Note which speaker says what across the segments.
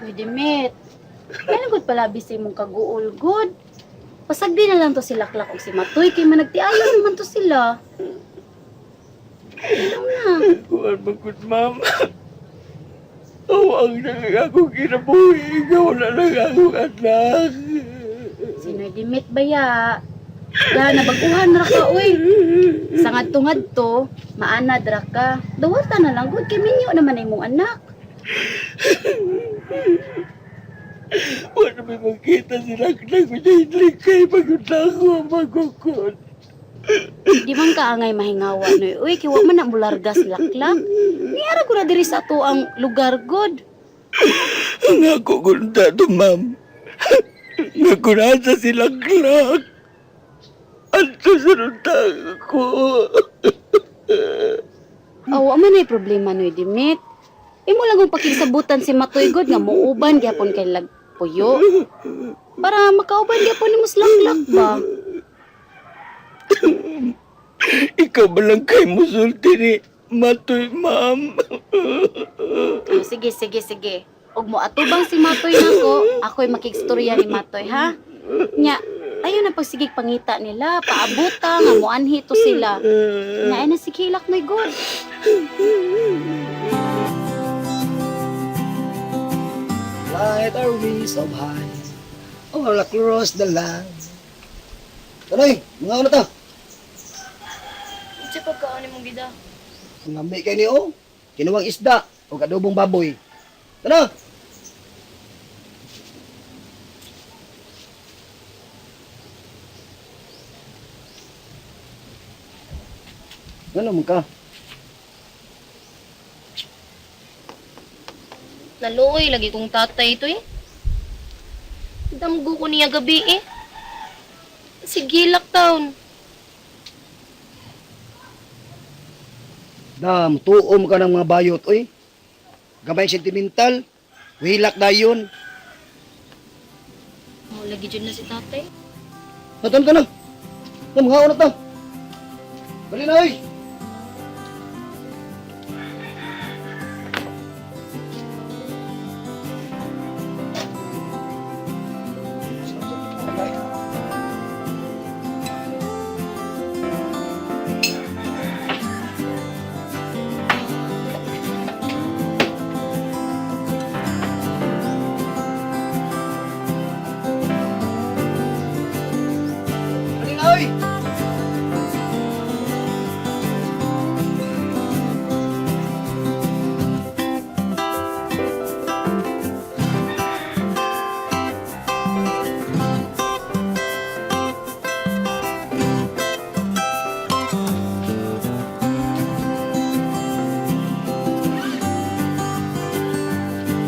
Speaker 1: Uy, Dimit. Kaya gud pala bisay mong kaguol gud. Pasagdi na lang to si Laklak og si Matoy kay managtiayon naman to sila. Ano na?
Speaker 2: Kuan man gud, ma'am. Awang na lang ako kinabuhi. Ikaw na lang akong anak.
Speaker 1: Sinoy Dimit ba ya? Da, nabaguhan ra ka, uy. Sa ngadto-ngadto, maanad ra ka. Dawata na lang gud kay minyo naman ay mong anak.
Speaker 2: Wala may magkita si Laklak ko siya kay pagod ako ang magukod.
Speaker 1: Di man ka angay mahingawa noy. Uy, kay wa man na mularga si Laklak. Niara ko na diri sa ato ang lugar gud.
Speaker 2: Ang ako gunda to, ma'am. Nakunasa si Laklak. Anto sa runtang ko.
Speaker 1: Aw, wa man ay problema noy Dimit. Imo lang kung pakigsabutan si Matoy gud nga muuban gyapon kay lagpuyo. Para makauban gyapon nimo si Laklak ba?
Speaker 2: Ikaw ba lang kay musulti ni Matoy, ma'am?
Speaker 1: Oh, sige, sige, sige. Og mo atubang si Matoy nako, ako'y makigstorya ni Matoy, ha? Nya, ayun ang pagsigig pangita nila, paabuta, nga moanhi to sila. Nya, ay na si Kilak noy good.
Speaker 3: Light our wings of high all across the land. Tanoy, mga ano ta?
Speaker 4: Unsa pagkaon nimong gida?
Speaker 3: Ang lami kay ni oh. Kinuwang isda o adobong baboy. Tara! Ano man ka?
Speaker 4: Naluoy lagi kong tatay ito eh. Damgo ko niya gabi eh. Sige, lockdown.
Speaker 3: Dam, tuom ka ng mga bayot, oy. Gamay sentimental, wilak dayon.
Speaker 4: Mo lagi dyan na si tatay.
Speaker 3: Natan ka na. Na, mga na ta. Dali na, oy. Dali na, oy.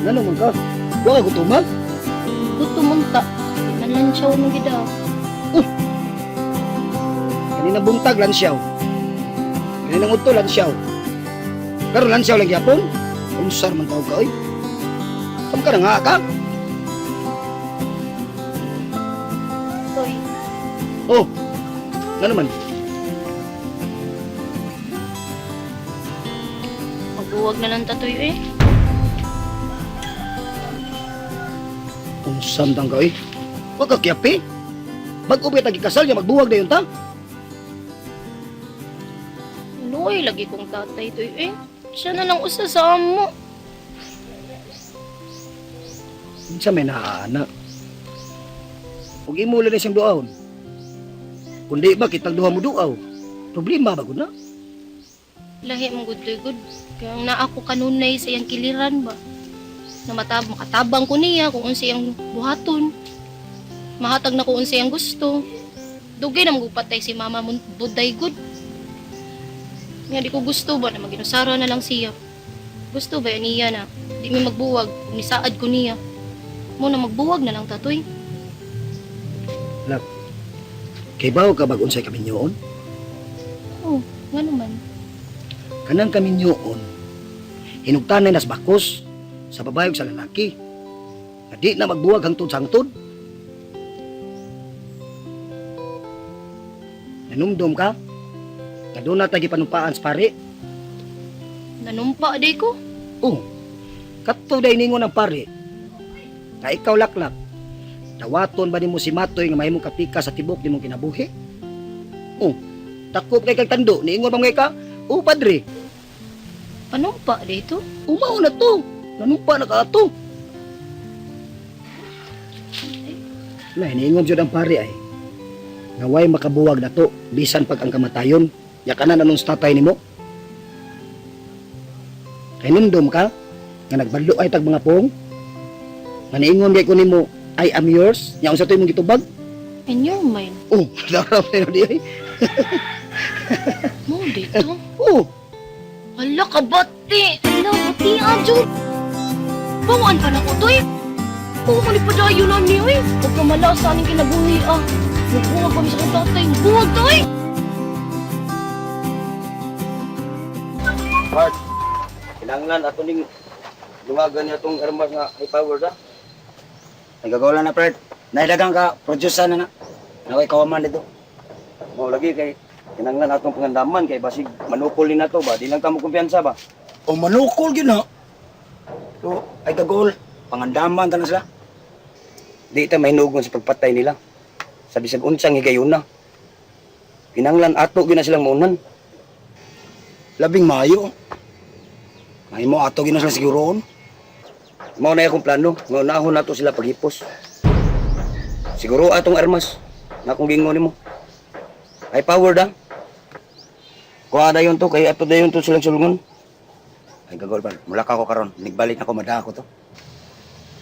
Speaker 3: Ano man ka? Wa ka gutuman?
Speaker 4: Gutom man ta. Nalansyaw mong gida.
Speaker 3: Kanina buntag lansyaw. Kanina udto lansyaw. Karon lansyaw lang gyapon. Unsar man tawag ka oy. Kam ka na nga ka?
Speaker 4: Toy,
Speaker 3: Oh. Ngano man?
Speaker 4: magbuwag na lang tatoy eh.
Speaker 3: Unsam tang ka oy. Wa ka kyapi. Bag-o ba tagi kasal niya magbuwag dayon ta?
Speaker 4: Naluoy lagi kong tatay toy eh. Siya na lang usa sa amo.
Speaker 3: Unsa may naana? Ug imo lang siyang duaon. Kundi ba kitang duha mo duaw? Problema ba gud na?
Speaker 4: Lahi mong good toy good. Kaya ang naa ko kanunay sa iyang kiliran ba. Na matab makatabang ko niya kung unsa iyang buhaton. Mahatag na ko unsa iyang gusto. Dugay na magupatay si mama mo buday good. Nga di ko gusto ba na maginusara na lang siya. Gusto ba yan niya na di mi magbuwag kung nisaad ko niya. Mo na magbuwag na lang tatoy.
Speaker 3: Kay bawo ka bag unsay kaminyoon?
Speaker 4: Oh, nga naman.
Speaker 3: Kanang kaminyoon, hinugtanay nas bakos sa babae ug sa lalaki. Nga di na magbuwag hangtod sa hangtod. Nanumdum ka? Nga doon na tayo panumpaan sa pare.
Speaker 4: Nanumpa day ko.
Speaker 3: Oh, kato day ningon ang pare. Nga ikaw laklak. Dawaton ba nimo si Matoy nga mahimong kapika sa tibok nimong kinabuhi? Oh, takop kay kag tando, niingon pa mga ka? Oh, padre,
Speaker 4: Panumpa dito.
Speaker 3: umao na to. Nanumpa na ka ato. Na, iniingon jud ang pare ay. Naway makabuwag na to, bisan pag ang kamatayon. Ya kanan anong tatay nimo? Kay nindom ka, nga nagbadlo ay tag mga pong. Nga niingon kay ko nimo, I am yours. Nya unsa to imong gitubag?
Speaker 4: In your mind,
Speaker 3: Oh, daram na di ay.
Speaker 4: mo dito.
Speaker 3: Oh,
Speaker 4: Hala ka bati! Hala, bati adyo! Bawaan pa na ko to eh! Oo, ko ni padayo na niyo eh! Huwag ka malasa aning kinabuhi ah! Magbuwag kami sa kong tatay! Buwag to eh!
Speaker 5: Bart, kinahanglan ato ning lungagan niya tong armas nga high power da.
Speaker 3: nagagawa na Fred. Naidagang ka, producer na na. Naway kawaman dito.
Speaker 5: Mao lagi kay kinahanglan atong pangandaman kay basig manukol ni nato ba, di lang ta mo kumpiyansa ba.
Speaker 3: O manukol gyud na. So, ay gagol. Pangandaman ta na sila.
Speaker 5: Di ta mahinugon sa pagpatay nila. Sa bisag unsang higayuna. Kinahanglan ato gyud na silang maunan.
Speaker 3: Labing maayo. Mahimo ato gyud na sila siguroon.
Speaker 5: Mao na akong plano, nga unahon nato sila paghipos. Siguro atong armas na akong gingon nimo. High power da. Kuha dayon to kay ato dayon to silang sulungon.
Speaker 3: Ay gagol pa. Mula ka ko karon. Nigbalik ako mada ako to.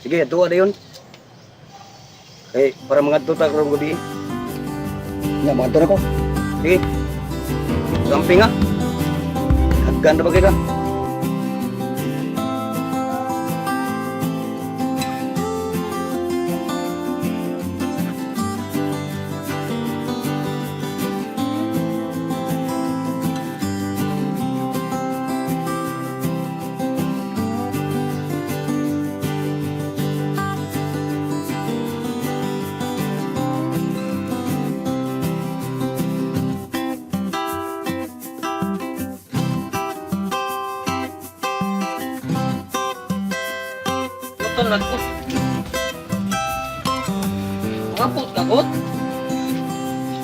Speaker 5: Sige, ato dayon. Kay para mga ta karong gabi.
Speaker 3: Nya mo na ko.
Speaker 5: Sige. Camping ah. Haggan na ba kayo ka?
Speaker 6: Putol na ko. Mapot ka, kot?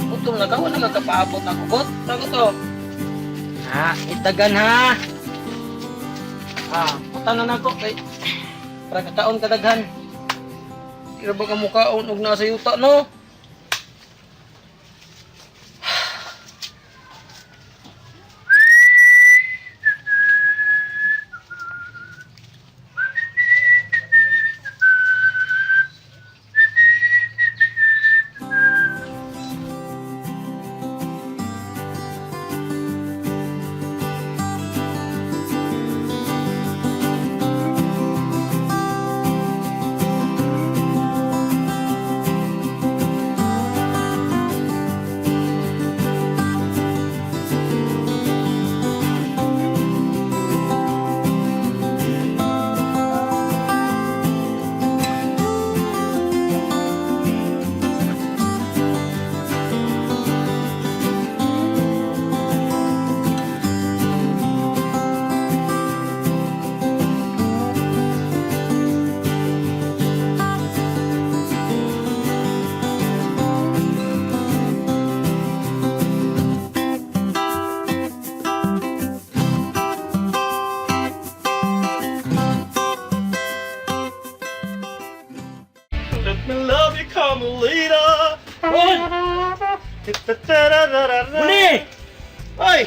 Speaker 6: Putol na ka, wala ka kapaabot na ko, kot? Ako to. Ha, itagan ha. Ha, putan na nako kay para kakaon kadaghan. Kira ba ka mukaon og nasa yuta no?
Speaker 2: Let me love you come later. Oy!
Speaker 6: Muni!
Speaker 2: Ay!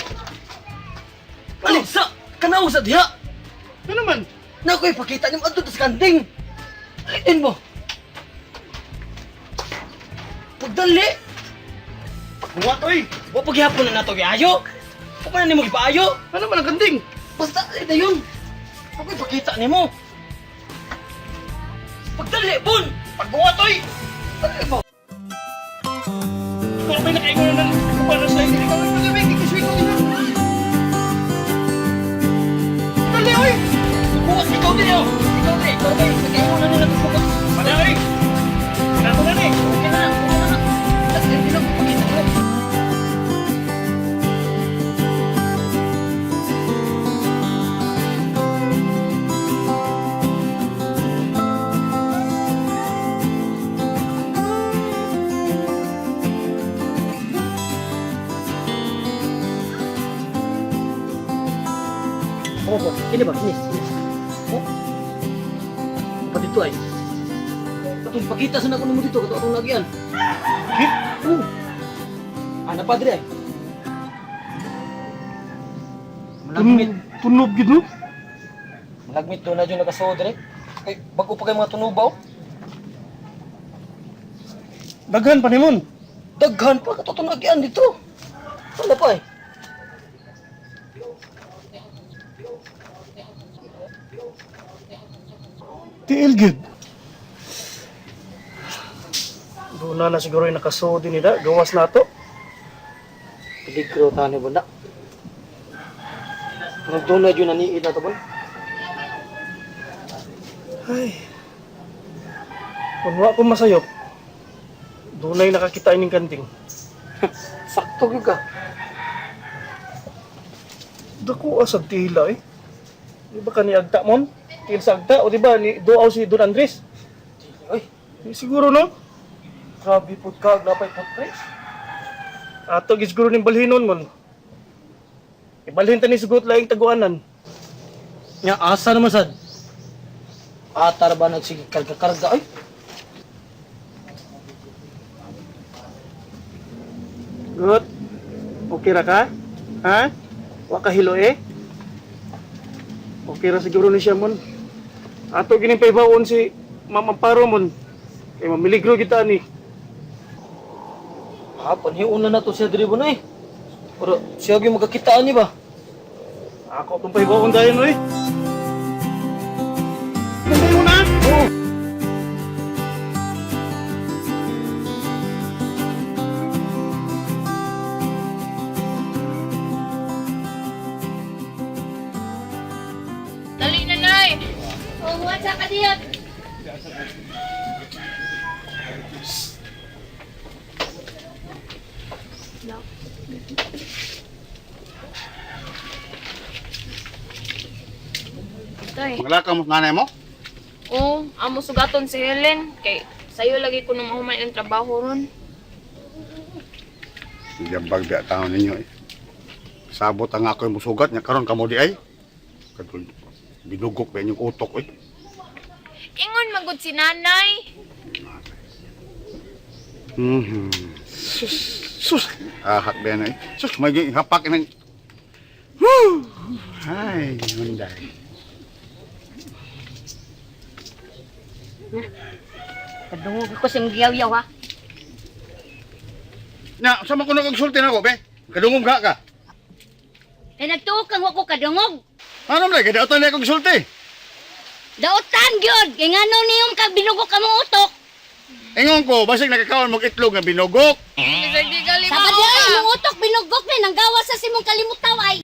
Speaker 6: Alisa! Kanaw sa diha!
Speaker 2: Ano naman?
Speaker 6: Nakoy pakita nimo adto sa kanding. Aliin mo. Pagdali.
Speaker 2: Buhat, oy!
Speaker 6: Wa paghihapon na nato giayo. Wa pa na nimo gipaayo.
Speaker 2: Ano man ang kanding?
Speaker 6: Basta dali na yun. Ako'y pakita nimo. Pagdali, Bon!
Speaker 2: Pagbuhat, oy!
Speaker 6: Dali mo.
Speaker 2: Pero may nakaingon na ng para sa inyo. Ikaw, ikaw, ikaw, ikaw, ikaw,
Speaker 6: Dali, oy! Bukas ikaw din, oh! Ikaw din, ikaw din. Nakaingon na nila bukas.
Speaker 2: Mana, oy! Nato na ni!
Speaker 6: Okay na, okay na. Dali, dali, pakita nimo. Kini ba kini? Oh. Pa dito ay. Katong pakita sa nako nimo dito kato atong nagyan. Hit. Oh. Ana padre ay. Malagmit.
Speaker 2: Tunob gid no?
Speaker 6: Malagmit do na jud nakasuod dire. Kay bago pa kay mga tunubaw.
Speaker 2: Daghan pa nimon.
Speaker 6: Daghan pa kato atong nagyan dito. Wala pa eh.
Speaker 2: Tiil gid. Doon na siguro yung nakasuod din nila. Gawas na to.
Speaker 6: Peligro tani bunda. Nagdoon na jud naniid na to bon.
Speaker 2: Ay. Kung wa ko masayop, doon na'y nakakita ining kanding.
Speaker 6: Sakto gyud ka.
Speaker 2: Dako asag tila eh. Di ba ka ni Agta mon? Tiil sa Agta? O di ba ni Duaw si Don Andres?
Speaker 6: Oy,
Speaker 2: Di siguro no?
Speaker 6: grabe pud ka napay footprints.
Speaker 2: Ato gid siguro ning balhinon mon. Ibalhin ta ni sugot laing taguanan.
Speaker 6: Nya asa naman sad? Atar ba nagsige karga-karga ay?
Speaker 2: Good. Okay ra ka? Ha? Wa ka hilo eh? Okay ra siguro ni siya mon. Ato gining paibawon si Ma'am Amparo mon. Kay mamiligro kita ni.
Speaker 6: Ha, panhiun na nato siya diri ba na eh. Pero siya gyud magkakitaan ni ba?
Speaker 2: Ako itong paibawon dayon oy. Tumbay na!
Speaker 6: Oo.
Speaker 4: Dali na, Nay! Oh, what's up, kadiyot?
Speaker 7: Tay.
Speaker 8: Maglakaw mo nanay mo?
Speaker 7: Oo, amo sugaton si Helen. Kay sayo lagi ko nung mahuman ang trabaho ron.
Speaker 8: Jambag biya taon ninyo eh. Sabot ang ako yung musugat niya karon kamo di ay. Kadul binugok ba inyong utok eh.
Speaker 7: Ingon magud si nanay.
Speaker 8: Mhm. Sus, sus. Ahak ba na eh. Sus, may hapak ng. Woo! Ay, hunday.
Speaker 1: Kadungog ko sa giyaw-yaw ha.
Speaker 8: Nya, sa man ko nagsulti nako be? Kadungog ka ka.
Speaker 1: Kay nagtuo kang wa ko kadungog.
Speaker 8: Ano man kay daotan na akong sulti.
Speaker 1: Daotan gyud kay ngano niyong kag binugok among utok.
Speaker 8: Ingon ko, basig nakakaon mog itlog nga binugok.
Speaker 7: Bisag di ka lima
Speaker 1: Sabad di ay imong utok binugok ni nanggawa sa simong kalimutaw ay.